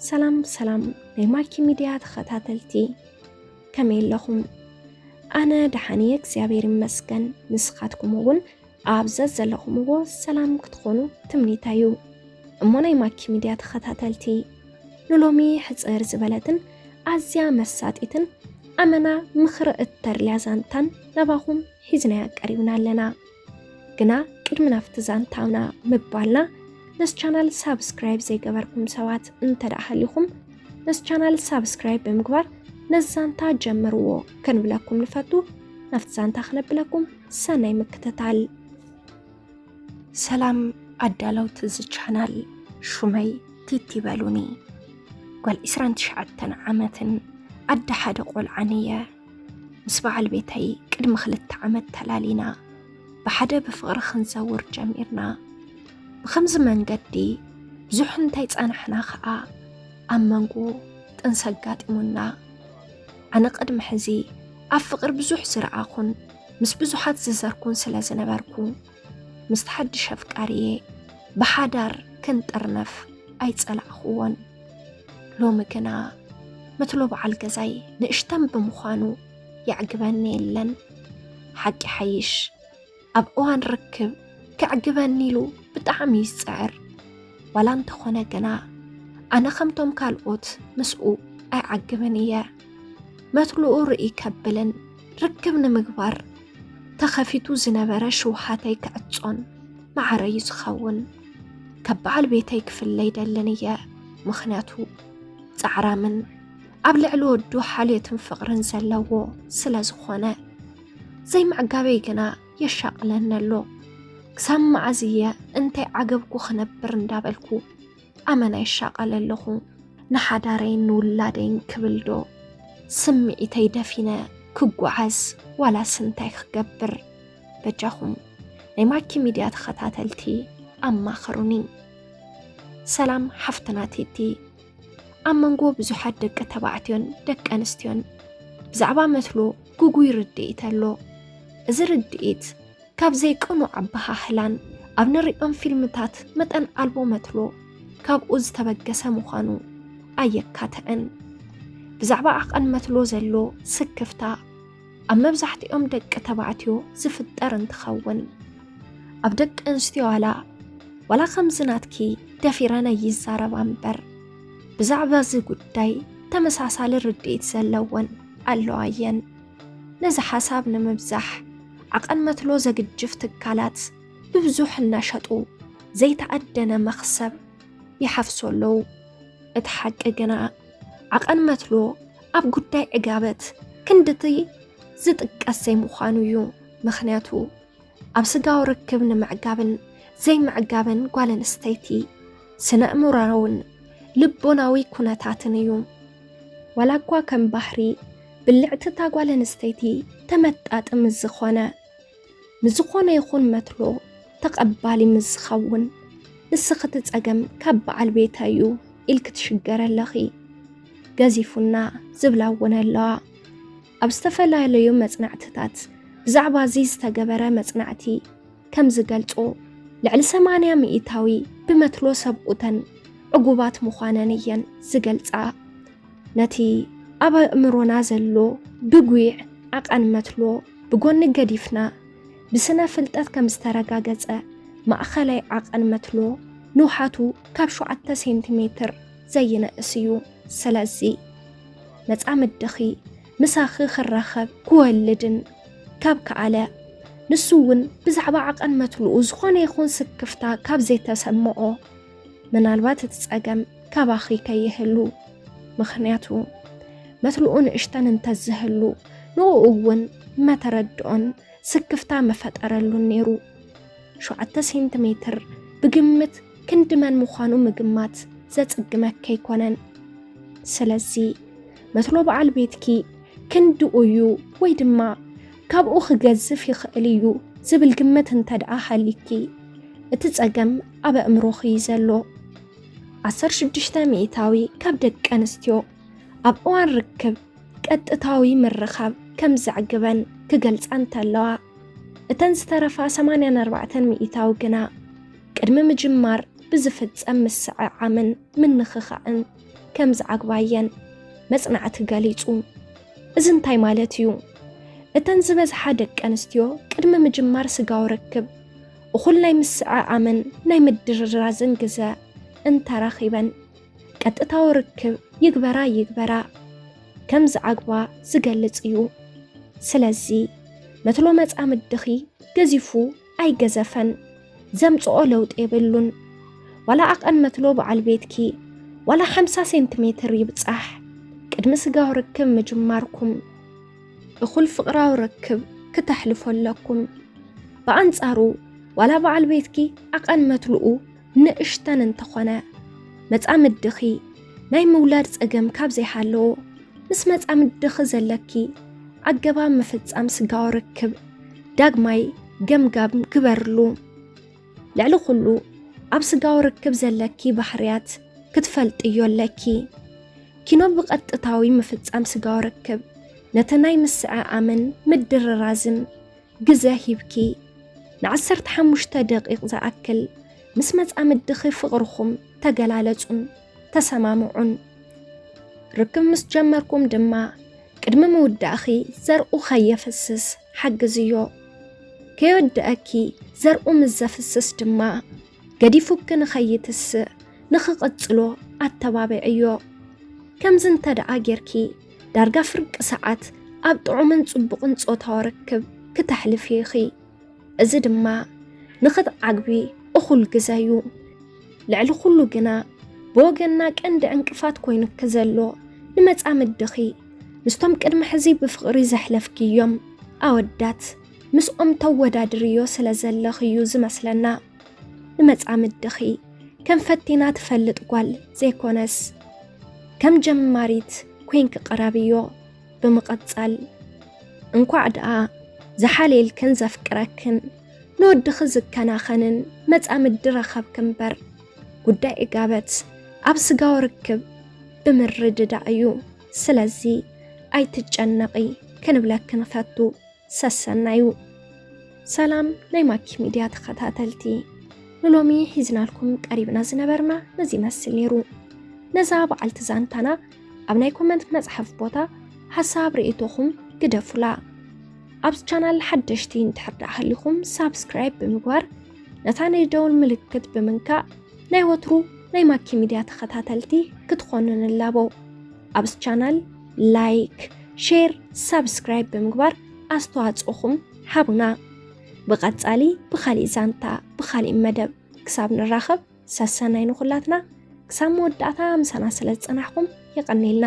ሰላም ሰላም ናይ ማኪ ሚድያ ተኸታተልቲ፣ ከመይ ኣለኹም? ኣነ ደሓን እየ እግዚኣብሔር ይመስገን። ንስኻትኩም እውን ኣብ ዘዘለኹምዎ ሰላም ክትኾኑ ትምኒተይ እዩ። እሞ ናይ ማኪ ሚድያ ተኸታተልቲ፣ ንሎሚ ሕፅር ዝበለትን ኣዝያ መሳጢትን ኣመና ምኽሪ እተርልያ ዛንታን ናባኹም ሒዝናያ ቀሪብና ኣለና። ግና ቅድሚ ናብቲ ዛንታውና ምባልና ነዚ ቻናል ሳብስክራይብ ዘይገበርኩም ሰባት እንተ ደኣ ሃሊኹም ነዚ ቻናል ሳብስክራይብ ብምግባር ነዚ ዛንታ ጀምርዎ ክንብለኩም ንፈቱ። ናብቲ ዛንታ ክነብለኩም ሰናይ ምክትታል። ሰላም ኣዳለውቲ እዚ ቻናል፣ ሹመይ ቲቲ በሉኒ። ጓል ዕስራን ትሽዓተን ዓመትን ኣደ ሓደ ቆልዓን እየ። ምስ በዓል ቤተይ ቅድሚ ክልተ ዓመት ተላሊና፣ ብሓደ ብፍቕሪ ክንዘውር ጀሚርና። ብኸምዚ መንገዲ ብዙሕ እንተይጸናሕና ኸኣ፣ ኣብ መንጎ ጥንሲ ኣጋጢሙና። ኣነ ቅድሚ ሕዚ ኣብ ፍቕሪ ብዙሕ ዝረኣኹን ምስ ብዙሓት ዝዘርኩን ስለ ዝነበርኩ፣ ምስቲ ሓድሽ ኣፍቃሪየ ብሓዳር ክንጥርነፍ ኣይጸላእኽዎን። ሎሚ ግና መትሎ በዓል ገዛይ ንእሽተን ብምዃኑ የዕግበኒ የለን። ሓቂ ሓይሽ፣ ኣብ እዋን ርክብ ከዕግበኒ ኢሉ ብጣዕሚ እዩ ዝጽዕር። ዋላ እንተኾነ ግና፣ ኣነ ከምቶም ካልኦት ምስኡ ኣይዓግብን እየ። መትልኡ ርኢ ከብልን ርክብ ንምግባር ተኸፊቱ ዝነበረ ሽውሃተይ ክዕጾን ማዕረ እዩ ዝኸውን። ካብ በዓል ቤተይ ክፍለ ይደልን እየ፣ ምኽንያቱ ጻዕራምን ኣብ ልዕሊ ወዱ ሓልዮትን ፍቕርን ዘለዎ ስለ ዝኾነ። ዘይምዕጋበይ ግና የሻቕለኒ ኣሎ። ክሳብ መዓዝ እየ እንተይዓገብኩ ክነብር እንዳበልኩ ኣመና ይሻቐል ኣለኹ። ንሓዳረይን ንውላደይን ክብል ዶ ስምዒተይ ደፊነ ክጓዓዝ ዋላስ እንታይ ክገብር? በጃኹም ናይ ማኪ ሚድያ ተኸታተልቲ ኣማኽሩኒ። ሰላም ሓፍትና ቲቲ። ኣብ መንጎ ብዙሓት ደቂ ተባዕትዮን ደቂ ኣንስትዮን ብዛዕባ መትሎ ግጉይ ርድኢት ኣሎ። እዚ ርድኢት ካብ ዘይቅኑዕ ኣበሃህላን ኣብ ንሪኦም ፊልምታት መጠን ኣልቦ መትሎ ካብኡ ዝተበገሰ ምዃኑ ኣየካትዕን። ብዛዕባ ዓቐን መትሎ ዘሎ ስክፍታ ኣብ መብዛሕትኦም ደቂ ተባዕትዮ ዝፍጠር እንትኸውን፣ ኣብ ደቂ ኣንስትዮ ዋላ፣ ዋላ ከምዚ ናትኪ ደፊረን ኣይዛረባ እምበር፣ ብዛዕባ እዚ ጉዳይ ተመሳሳሊ ርድኢት ዘለወን ኣለዋ እየን። ነዚ ሓሳብ ንምብዛሕ፣ ዓቐን መትሎ ዘግጅፍ ትካላት ብብዙሕ እናሸጡ ዘይተኣደነ መኽሰብ ይሓፍሱ ኣለዉ። እቲ ሓቂ ግና፣ ዓቐን መትሎ ኣብ ጉዳይ ዕጋበት ክንድቲ ዝጥቀስ ዘይምዃኑ እዩ። ምኽንያቱ፣ ኣብ ስጋዊ ርክብ ንምዕጋብን ዘይምዕጋብን ጓል ኣንስተይቲ ስነ-ኣእምሮኣውን ልቦናዊ ኩነታትን እዩ። ዋላ እኳ ከም ባህሪ ብልዕቲ እታ ጓል ኣንስተይቲ ተመጣጢ ምስ ዝኾነ፣ ንዝኾነ ይኹን መትሎ ተቐባሊ ምስ ዝኸውን፣ ንስኺ እቲ ጸገም ካብ በዓል ቤተይ እዩ ኢልኪ ትሽገሪ ኣለኺ። ገዚፉና ዝብላ እውን ኣለዋ። ኣብ ዝተፈላለዩ መጽናዕትታት ብዛዕባ እዚ ዝተገበረ መጽናዕቲ ከም ዝገልጾ፣ ልዕሊ ሰማንያ ሚእታዊ ብመትሎ ሰብኡተን ዕጉባት ምዃነን እየን ዝገልጻ። ነቲ ኣብ ኣእምሮና ዘሎ ብጉዕ ዓቐን መትሎ ብጎኒ ገዲፍና፣ ብስነ ፍልጠት ከም ዝተረጋገጸ፣ ማእኸላይ ዓቐን መትሎ ንውሓቱ ካብ ሸውዓተ ሴንቲሜትር ዘይንእስ እዩ። ስለዚ፣ መጻምድኺ ምሳኺ ክራኸብ ክወልድን ካብ ከኣለ፣ ንሱ እውን ብዛዕባ ዓቐን መትልኡ ዝኾነ ይኹን ስክፍታ ካብ ዘይተሰምዖ፣ ምናልባት እቲ ጸገም ካባኺ ከይህሉ። ምኽንያቱ፣ መትልኡ ንእሽተን እንተዝህሉ፣ ንእኡ እውን መተረድኦን ስክፍታ ምፈጠረሉን ነይሩ። ሸውዓተ ሴንቲሜትር ብግምት ክንዲ መን ምዃኑ ምግማት ዘጽግመኪ ኣይኮነን። ስለዚ፣ መትሎ በዓል ቤትኪ ክንድኡ እዩ ወይ ድማ ካብኡ ክገዝፍ ይኽእል እዩ ዝብል ግምት እንተ ደኣ ሃሊኪ፣ እቲ ጸገም ኣብ ኣእምሮኺ እዩ ዘሎ። ዓሰርተ ሽዱሽተ ሚእታዊ ካብ ደቂ ኣንስትዮ ኣብ እዋን ርክብ ቀጥታዊ ምርኻብ ከም ዘዕግበን ክገልጻ እንተለዋ፣ እተን ዝተረፋ ሰማንያን ኣርባዕተን ሚእታዊ ግና ቅድሚ ምጅማር ብዝፍጸም ምስዕዓምን ምንኽኻዕን ከም ዝዓግባየን መጽናዕቲ ገሊጹ። እዚ እንታይ ማለት እዩ? እተን ዝበዝሓ ደቂ ኣንስትዮ ቅድሚ ምጅማር ስጋዊ ርክብ እኹል ናይ ምስዕዓምን ናይ ምድርራዝን ግዘ እንተረኺበን፣ ቀጥታዊ ርክብ ይግበራ ይግበራ ከም ዝዓግባ ዝገልጽ እዩ። ስለዚ መትሎ መጻምድኺ ገዚፉ ኣይገዘፈን ዘምጽኦ ለውጢ የብሉን። ዋላ ኣቐን መትሎ በዓል ቤትኪ ዋላ ሓምሳ ሴንቲሜትር ይብጻሕ፣ ቅድሚ ስጋዊ ርክብ ምጅማርኩም እኹል ፍቕራዊ ርክብ ክተሕልፎ ኣለኩም። ብኣንጻሩ ዋላ በዓል ቤትኪ ኣቐን መትልኡ ንእሽተን እንተኾነ፣ መጻምድኺ ናይ ምውላድ ጸገም ካብ ዘይሃለዎ፣ ምስ መጻምድኺ ዘለኪ ኣገባብ ምፍጻም ስጋዊ ርክብ ዳግማይ ገምጋም ግበርሉ። ልዕሊ ኩሉ ኣብ ስጋዊ ርክብ ዘለኪ ባህርያት ክትፈልጥዮ ኣለኪ። ኪኖ ብቐጥታዊ ምፍጻም ስጋዊ ርክብ ነቲ ናይ ምስዕዓምን ምድርራዝን ግዘ ሂብኪ ንዓሰርተ ሓሙሽተ ደቂቕ ዝኣክል ምስ መጻምድኺ ፍቕርኹም ተገላለጹን ተሰማምዑን። ርክብ ምስ ጀመርኩም ድማ ቅድሚ ምውዳእኺ ዘርኡ ከየፍስስ ሓግዝዮ። ከይወድኣኪ ዘርኡ ምስ ዘፍስስ ድማ ገዲፉኪ ንኸይትስእ ንኽቕጽሎ ኣተባብዕዮ። ከምዚ እንተ ደኣ ጌርኪ ዳርጋ ፍርቂ ሰዓት ኣብ ጥዑምን ጽቡቕን ጾታዊ ርክብ ክተሕልፊ ኢኺ። እዚ ድማ ንኽትዓግቢ እኹል ግዘ እዩ። ልዕሊ ኩሉ ግና ብወገንና ቀንዲ ዕንቅፋት ኮይኑኪ ዘሎ ንመጻምድኺ ምስቶም ቅድሚ ሕዚ ብፍቕሪ ዘሕለፍክዮም ኣወዳት ምስኦም ተወዳድርዮ ስለ ዘለኺ እዩ ዝመስለና። ንመጻምድኺ ከም ፈቲና ትፈልጥ ጓል ዘይኮነስ ከም ጀማሪት ኮይንኪ ቅረብዮ። ብምቕጻል እንኳዕ ደኣ ዝሓልየልክን ዘፍቅረክን ንወድኺ ዝከናኸንን መጻምዲ ረኸብኪ እምበር፣ ጉዳይ እጋበት ኣብ ስጋዊ ርክብ ብምርድዳእ እዩ። ስለዚ ኣይትጨነቒ ክንብለኪ ንፈቱ። ሰሰናዩ። ሰላም ናይ ማኪ ሚድያ ተኸታተልቲ፣ ንሎሚ ሒዝናልኩም ቀሪብና ዝነበርና ነዚ ይመስል ነይሩ። ነዛ በዓልቲ ዛንታና ኣብ ናይ ኮመንት መጽሓፍ ቦታ ሓሳብ ርእይቶኹም ግደፉላ። ኣብዚ ቻናል ሓደሽቲ እንድሕር ደኣ ሃሊኹም ሳብስክራይብ ብምግባር ነታ ናይ ደውል ምልክት ብምንካእ ናይ ወትሩ ናይ ማኪ ሚድያ ተኸታተልቲ ክትኾኑ ንላቦ። ኣብዚ ቻናል ላይክ፣ ሼር፣ ሳብስክራይብ ብምግባር ኣስተዋጽኦኹም ሃቡና። ብቐጻሊ ብኻሊእ ዛንታ ብኻሊእ መደብ ክሳብ ንራኸብ ሰሰናይ ንኹላትና። ክሳብ መወዳእታ ምሳና ስለ ዝጸናሕኩም የቐንየልና።